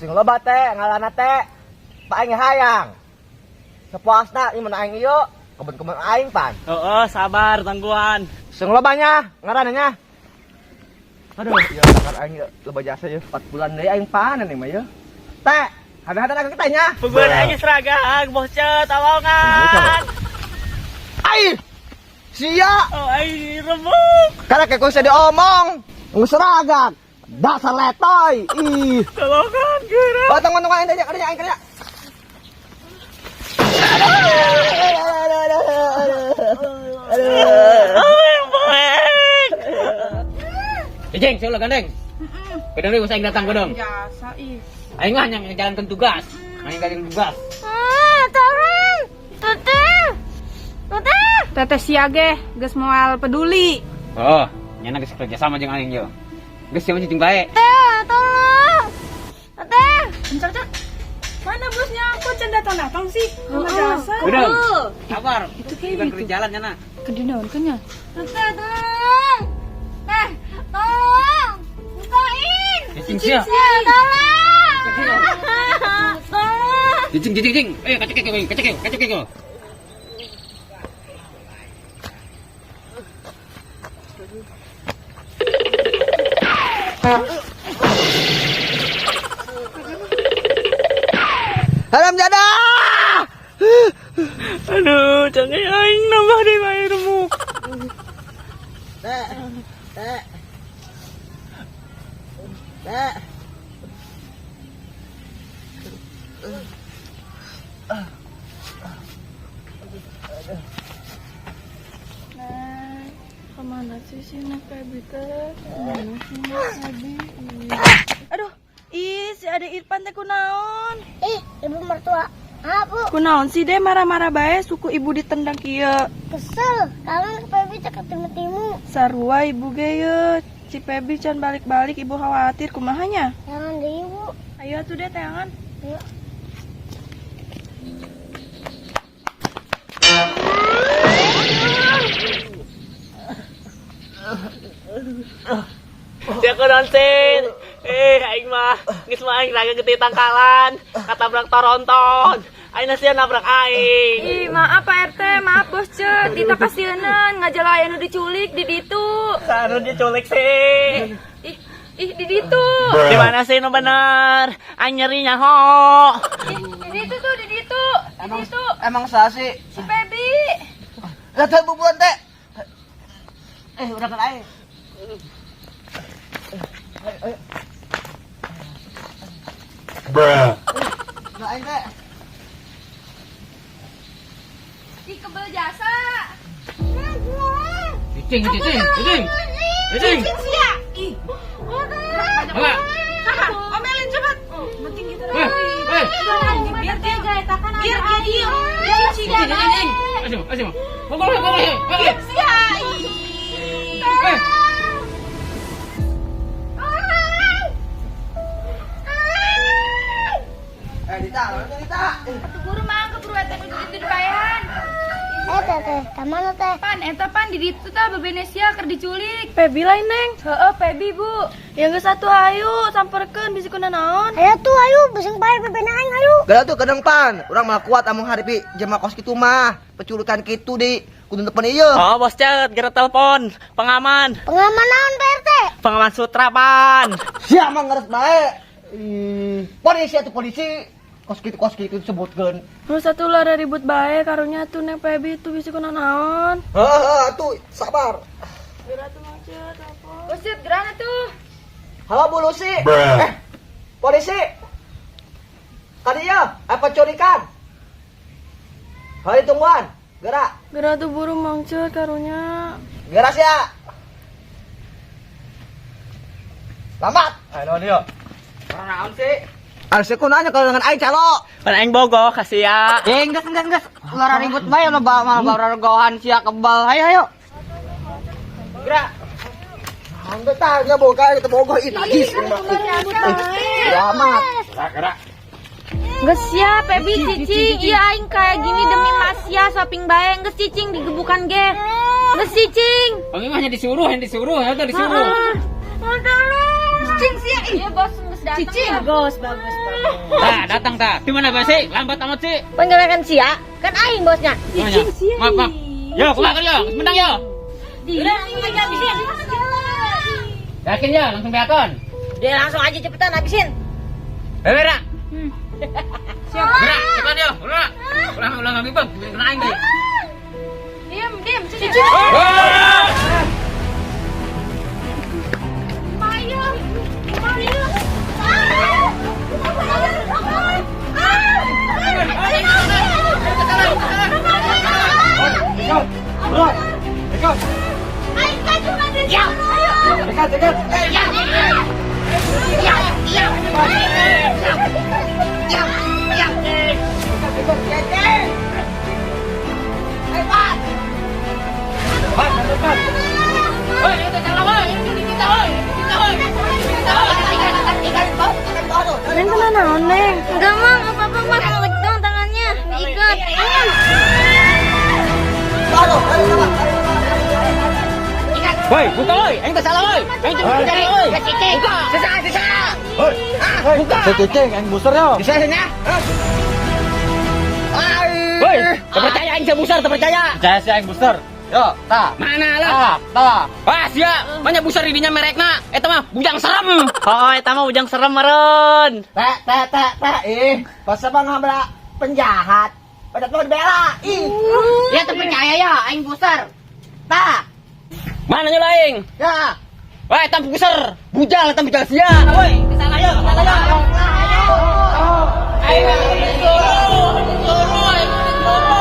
Sing loba teh ngalana teh. Pak aing hayang. Sepuasna ieu mana aing ieu, kebun-kebun aing pan. Heeh, sabar tangguhan. Sing lobanya ngaranna nya. Aduh, ieu takar aing ieu loba jasa ieu 4 bulan deui aing panen ieu mah ieu. Teh, ada-ada dagang kita nya. Puguan aing seragam, bocet tolongan. Ai! Sia! Oh, aing remuk. Karena kayak bisa diomong. Nggak seragam. Dasar letoy. Ih. Tolongan geura. Oh, tunggu aing tanya, aing kerja. Oh, baik. Jeng, saya ulah gandeng. Kedeng deui aing datang kedeng. Biasa ih. Aing mah hanya ngajalankeun tugas. Aing ngajalankeun tugas. Ah, tolong. Teteh. Teteh. Teteh sia ge geus moal peduli. Oh, nyana geus kerja sama jeung aing ye. Geus sia mah cicing bae. Teteh, tolong. Teteh. Bentar, Cak. Mana bosnya? Kok can datang-datang sih? Sama jasa. Kedeng. Sabar. Itu kayak Bukan gitu. kerja jalan nyana. Gede naon kan ya? Teteh, tolong. Teh, tolong. Bukain. Cicing sia. Ya, tolong. Tolong. Cicing cicing cicing. Eh, kacek kacek kacek kacek kacek. Haram jadah. Aduh, jangan aing nambah deui bae remuk. Teh. Teh. Teh. Neng, kemana sih si Neng Feby teh? Kemana sih Neng Feby? Aduh, ih si Ade Irfan teh kunaon? Ih, ibu mertua. Ah, Bu, Kunaon sih deh marah-marah bae suku ibu ditendang kieu. kesel. Kangen ke Feby teh ketemu-temu. Sarua ibu ge ye. Si Feby can balik-balik ibu khawatir kumahanya. Jangan deh, Ibu. Ayo atuh deh teangan. Ayo. Sia kunaon sih? Eh, aing mah geus mah aing raga gede tangkalan, katabrak toronton. Aing sia nabrak aing. Ih, maaf Pak RT, maaf Bos Cet, Dita kasieunan ngajala aya nu diculik di ditu. Anu diculik sih. Ih, ih di ditu. Di mana sih nu bener? Aing nyeri nyaho. Ih, di ditu tuh, di ditu. Di ditu. Emang sah sih? Si Feby. Lah teh bubuan teh. Eh, udah kan aing. Ayo, ayo. Bruh. Nah, aing teh. Ih, kebel jasa. Cicing cicing cicing. Cicing. Sia. Ih. Enggak. Omelin cepet. Penting kita. Eh, eh. Biar dia biar dia diem. Cicing cicing. Ayo, ayo. Pokok pokok. Eh. Sia. Eh. Eh, Dita, mana Dita? Atuh guru mah keburu eta nu di ditu dipaehan. Eh, teteh, kemana teh? Pan eta pan di ditu tah bebenesia keur diculik. Feby lain Neng. Heeh, Feby, Bu. Yang geus atuh ayo samperkeun bisi kuna naon. Ayo tuh, ayo, beseng bae bebena aing, ayo. Gala tuh kadang pan, urang mah kuat amung hadapi jema kos kitu mah, penculikan kitu di kudu tepen ieu. Oh, Bos Cet, geura telepon pengaman. Pengaman naon, Pak RT? Pengaman sutra pan. Sia mah ngeres bae. Ih, polisi atuh polisi. Kos kitu sebutkeun. Terus satu lara ribut bae karunya tuh Neng Feby tuh bisi kuna naon. Heeh, atuh sabar. Geura tuh Mang Cet, telepon. Bos Cet, gerana tuh. Halo Bu Lucy. Bruh. Eh, polisi. Kadieu, eh penculikan. Hei tungguan, gerak. Geura tuh buru Mang Cet karunya. Gerak sia. Lambat. Ayo dia. Orang naon sih? Harusnya ku nanya kalau dengan aing calo. Pan aing bogoh kasih ya. Eh, enggak, enggak, enggak. Ulah ribut bae lo malah bawa regohan sia kebal. Ayo, ayo. Gerak. Angga tanya boga kita bogoh ih najis. Amat. Gerak, gerak. Geus sia Feby cicing, iya aing kayak gini demi Masya shopping bae geus cicing digebukan ge. Geus cicing. Kami mah hanya disuruh, ya tuh disuruh. Tolong. Cicing sia. Iya bos geus Datang. Cicing. Bagus, bagus, bagus. Tah, datang tah. Di mana bae sih? Lambat amat sih. Penggerakan sia, kan aing bosnya. Cicing sih. Maaf, maaf. Yo, kumaha kan yo? Geus menang yo. Udah langsung aja habisin. Yakin ya, langsung beakon. Udah langsung aja cepetan habisin. Bebera. Siap. Bera, cepat yo. Ulah. Ulah ulah ngambil bang, kena aing deui. Diam, diam, cicing. Wah! Mayu, Mayu. Ikut. Bro. Ikut. Aing kan cuma disuruh. Ikat, ikat. Pan, pan. Woi, itu salah woi. Ini kita woi. Kita woi. Kita woi. Neng kemana, Neng? Enggak, Mang. Enggak apa-apa, Mang. Lagi dong tangannya. Diikat. Woi, buka woi. Aing teh salah woi. Aing cuma cari woi. Buka. Sisa, sisa. Hoi. Buka. Saya cicing, aing buser yo. Bisa sini. Woi, terpercaya aing saya busar, terpercaya. Percaya sih aing buser. Yo, ta. Mana lah? Ta, ta. Wah, sia, banyak busar di dinya merekna. Eta mah bujang serem. Oh, eta mah ujang serem meureun. Teh, teh, teh, teh. Ih, pas apa ngabra penjahat. Pada mau dibela. Ih. Ya terpercaya ya, aing busar. Tah, Mana nyul aing? ya. Wah, eta busar. Bujal eta bujal sia. Woi, salah yo, salah yo. Aing mah disuruh, disuruh, aing disuruh.